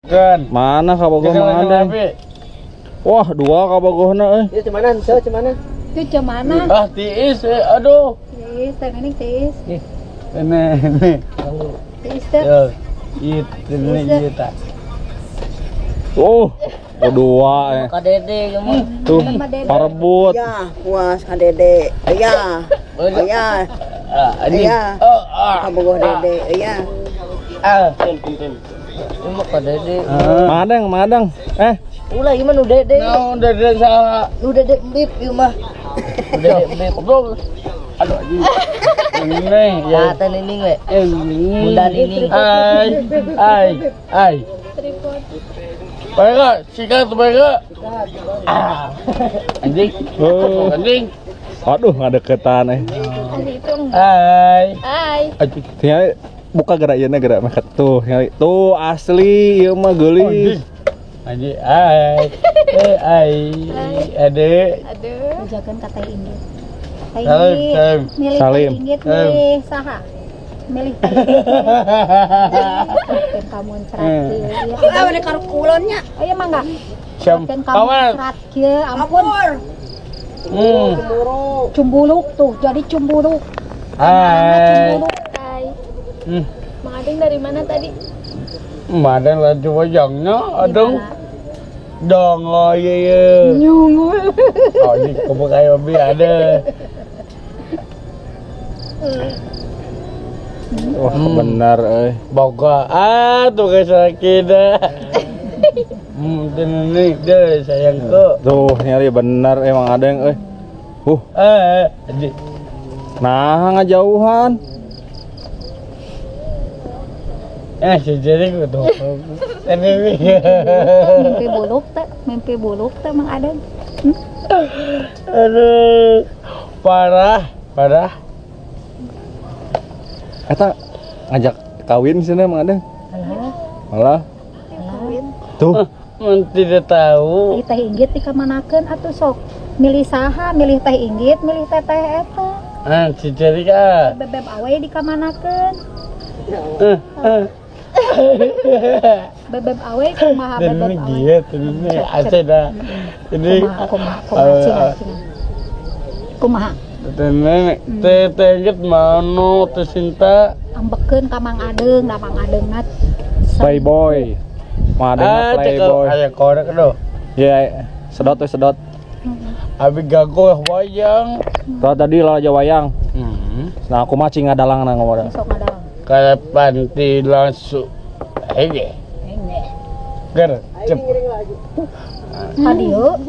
Kan. Mana kabogoh Mang Adeng? Wah, dua kabogohna euy. Ieu cemana henteu cemana? Itu cemana? Ah, tiis aduh. Tiis, teh nining tiis. Nih, ini. Tiis teh. Yo. Ieu ini ieu tah. Oh, oh dua eh. Ka Dede kamu. Tuh, parebut. Ya, puas ka Dede. Iya. Iya. Iya. Kabogoh Dede. Iya. Ah, ten. Ieu mah ka Dede. Madang, madang. Eh. Ulah ieu mah nu Dede. Naon Dede saha? Nu Dede bip ieu mah. Nu Dede bip. Aduh anjing. Ini ya. Teh nining we. Bunda nining. Ai. Ai. Ai. Baik, sikat baik. Ah. Anjing. Oh. Anjing. Aduh, ngadeketan eh. Hai. Hai. Anjing. Tinggal buka gerak ieu na gerak mah tuh, tinggal tuh asli ieu mah geulis. Anjing. Hai. Eh, ai. Ade. Aduh. Ujakeun ka Teh Inggit. Teh Salim, Inggit. salim. Milih Salim. Teh Inggit milih saha? Milih Teh Inggit. Kamu cerat kieu. Ah, mana karep kulonnya? Ayo mangga. Siam. Kamu cerat kieu, ampun. Cumbuluk tuh, jadi cumbuluk. Hai. Cumbuluk. Hai. Mang Adeng dari mana tadi? Mana laju wayangnya, adeng. Dong, oh iya iya. Nyungul. Oh ini kamu kayak bi ada. Wah, benar euy. Boga ah tuh kayak sakit dah. Ini deh sayangku. Tuh, nyari benar emang Adeng euy. Anjing. Nah, ngajauhan. Jadi gue tuh. Ini mimpi buluk teh, mimpi buluk teh Mang Adeng. Aduh. Parah, parah. Eta ngajak kawin sini Mang Adeng. Malah. Tuh. Tidak tahu. Teh Inggit dikamanakeun atuh sok. Milih saha, milih Teh Inggit, milih teteh eta. Ah, si Jerika. Bebeb awe dikamanakeun. Bebeb awe kumaha bebeb awe. Ini asa dah. Ini kumaha kumaha kumaha. Nenek teh Inggit mano teh Sinta. Ambekeun ka Mang Adeng, da Mang Adengna playboy. Mang Adengna playboy. Aya korek doh. Ya, sedot tuh sedot. Abi gago wayang. Tuh tadi lah aja wayang. Nah, aku mah cing ngadalang na ngomong. Sok ngadalang. Kayak panti langsung. Hege. Ger, cep. Kadieu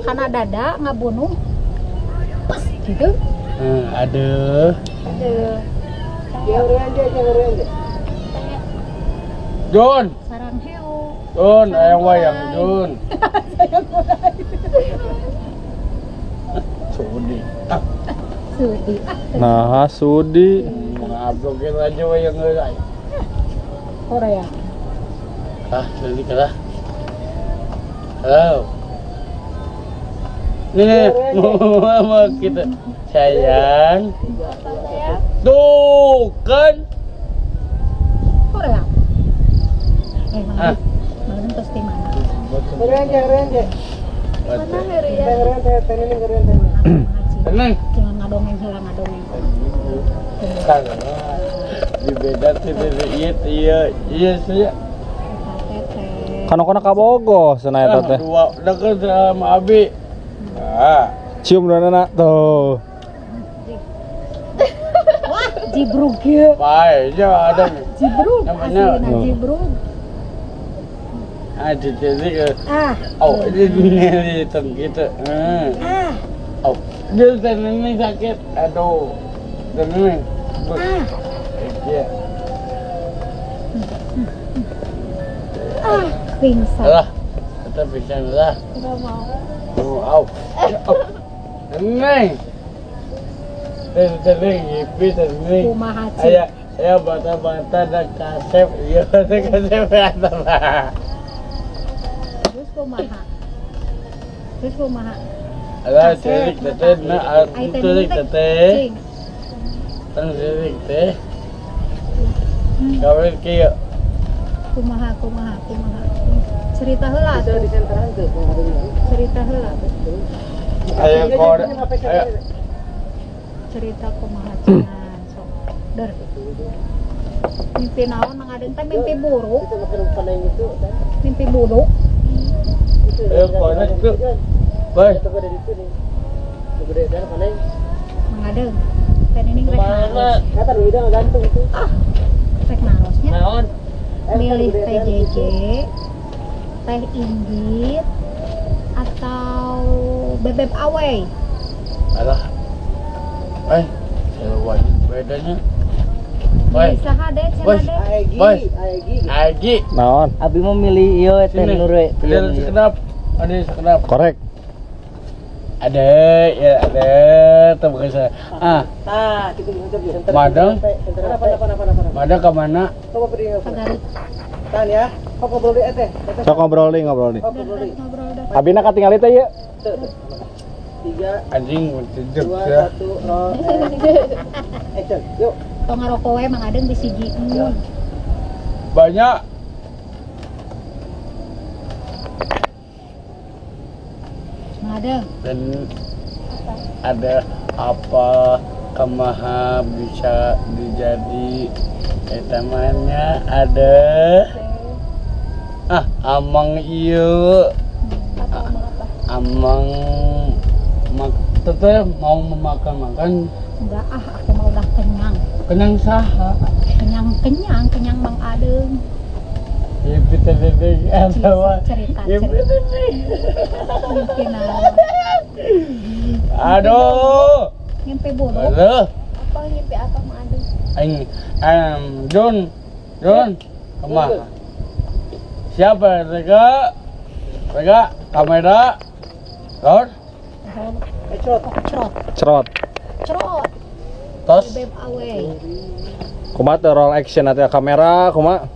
kana dada ngabunuh. Pes gitu. Aduh. Aduh. Jun. Sarang heo. Jun, ayang wayang Jun. Sudi. Sudi. Nah, sudi. Ngablokin aja wayang heula. Korea. Ah, jadi kalah. Halo. Nih, mama kita sayang. Tuh kan. Korea. Mang Adeng terus di mana? Mana Heria? Tenang. Jangan ngadongeng heula ngadongeng. Di beda tidak iya iya sih. Kana-kana kabogoh cenah eta teh. Dua deket sama Abi. Ah. Cium dana tuh. Wah, jibrug ieu. Bae, ja ada. Jibrug. Aslina jibrug. Ah, jadi ah. Oh, ini hitam gitu. Ah. Oh, dia ini sakit. Aduh. Ini. Ah. Iya. Ah, pingsan. Lah, kita pingsan lah. Enggak mau. Oh, au. Ini. Tadi ngipi tadi. Kumaha cing. Aya, aya bata-bata dan kasep. Iya, kasep eta. Terus kumaha? Terus kumaha? Alah, cerik teteh, nah, cerik teteh. Tang cerik teh. Kawin kieu. Kumaha kumaha kumaha. Cerita heula atuh. Cerita heula. Ayo korek. Ayo. Cerita kumaha cenah sok. Der. Mimpi naon Mang Adeng teh mimpi buruk. Mimpi buruk. Ayo korek tuh. Baik. Mang Adeng. Teh Nining rek naros. Ah. Rek narosnya. Naon? Milih Teh JJ, Teh Inggit, atau Bebeb Awey. Alah. Saya wajib bedanya. Woi. Saha deh, cenah deh. Woi. Agi. Naon? Abi mau milih ieu teh Nure. Ada sekedap. Ada sekedap. Korek. Ada, ya ada, tuh bukan saya. Ah. Madang. Madang ke mana? Ke Garut. Tahan ya. Kok ngobrol deh teh. Sok ngobrol deui, ngobrol deui. Ngobrol Abina katingali teh ieu. 3 anjing tidur 2 ya. 1 0 action. Yuk. Tong ngarokok we Mang Adeng bisi jiun. Banyak. Mang Adeng. Dan ada apa kemaha bisa dijadi etamanya ada ah amang ieu amang teteh mau memakan-makan Enggak ah, aku mah udah kenyang. Kenyang saha? Kenyang kenyang, kenyang Mang Adeng. Ibu teh ada Cerita cerita. Mimpi naon? Aduh. Mimpi buruk. Aduh. Apa mimpi apa Mang Adeng? Aing Don Don kemana? Siapa Rega? Rega kamera. Lord. Cerot. Cerot. Cerot. Tos. Bebeb Awey. Kumaha teh roll action atau kamera kumaha?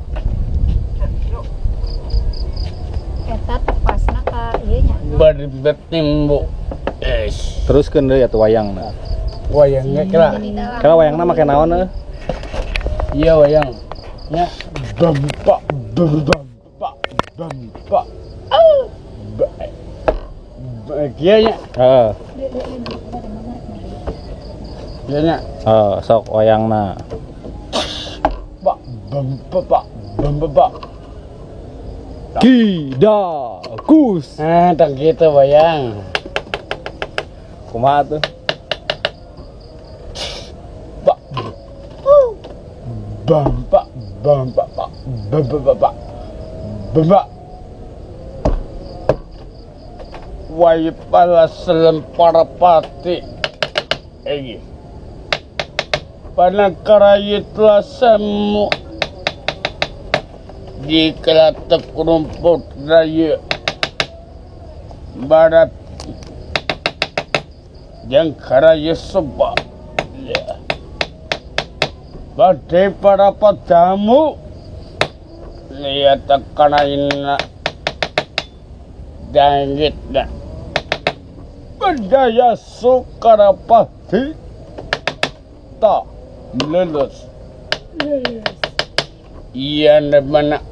Eta tepasna ka ieu nya. Berbet timbu. Es. Teruskeun deui atuh wayangna. Wayangnya kira. Kira wayangna make naon euy? Iya wayang. Nya bampak bampak bampak. Kieu nya. Heeh. Kieu nya. Heeh, sok wayangna. Pak bampak bampak. Ki da kus. Ah, tak gitu wayang. Kumaha tuh? Pak bampak bampak bampak bampak. Wai pala selempar pati. Egi. Panakarayitla semu di kelatep rumput raya barat yang karaya sebab ya. Badai para padamu lihat tekanaina danggitna berdaya sukarapati tak lulus. Iya mana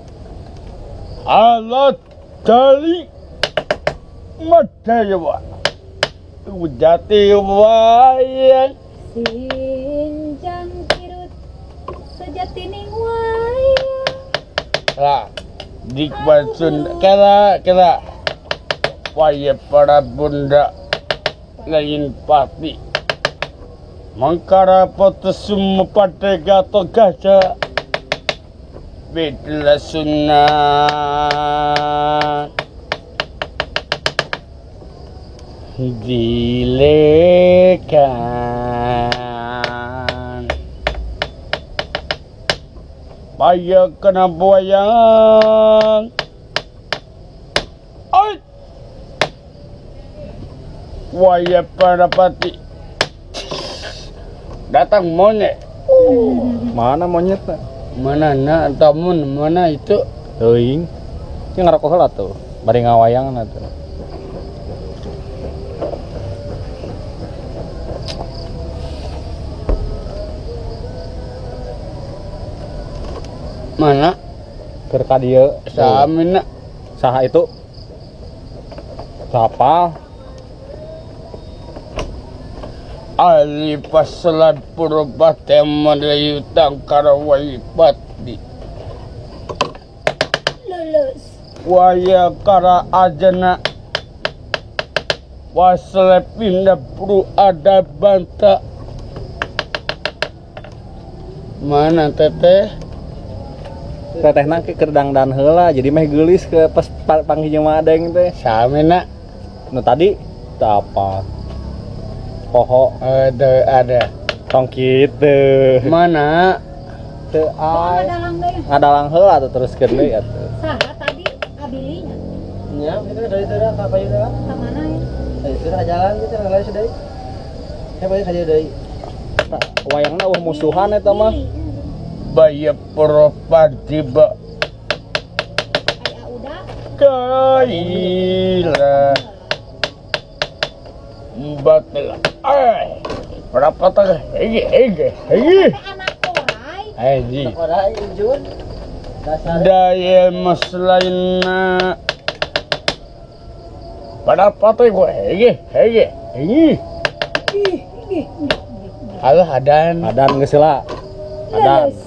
alat dali madayawa jati wayang Sinjang kirut sejati ning wayang. Lah dikbasun kala kala waya para bunda lain pati mangkara potesum pada gato gaja bidla sunnah dilekan paya kena buayang. Oi waya parapati datang monyet. Mana monyetnya? Mana nak tamun mana itu? Teuing. Ieu ngarokok heula tuh. Bari ngawayangna tuh. Mana? Keur ka dieu. Samina Saha itu? Siapa? Ali paselat purba teman layutang karawai pati. Lulus. Waya kara ajana waselepinda pru ada banta. Mana teteh? Tetehna ke keur dangdan heula, jadi meh geulis ke pas panggih jeung Madeng teh. Samina Nu tadi teu apa? Poho ada ada. Tong kitu. Mana? Teu Oh, ai. ngadalang deui. Ngadalang heula atuh teruskeun deui atuh. Saha tadi abilinya? Ya, itu dari itu dah, apa itu dah? Ka mana ya? Dari itu dah jalan gitu, nggak sudah. Saya balik aja dari. Wayangna eueuh musuhan eta mah. Mili. Baya propadiba Aya udah. kaila batal ay berapa teh hege hege hege Teh anak korai. haji Orang Jun. Dasar. daya maslaina berapa teh gue hege hege hege alah adan Adan geus heula. Adan. Lulus.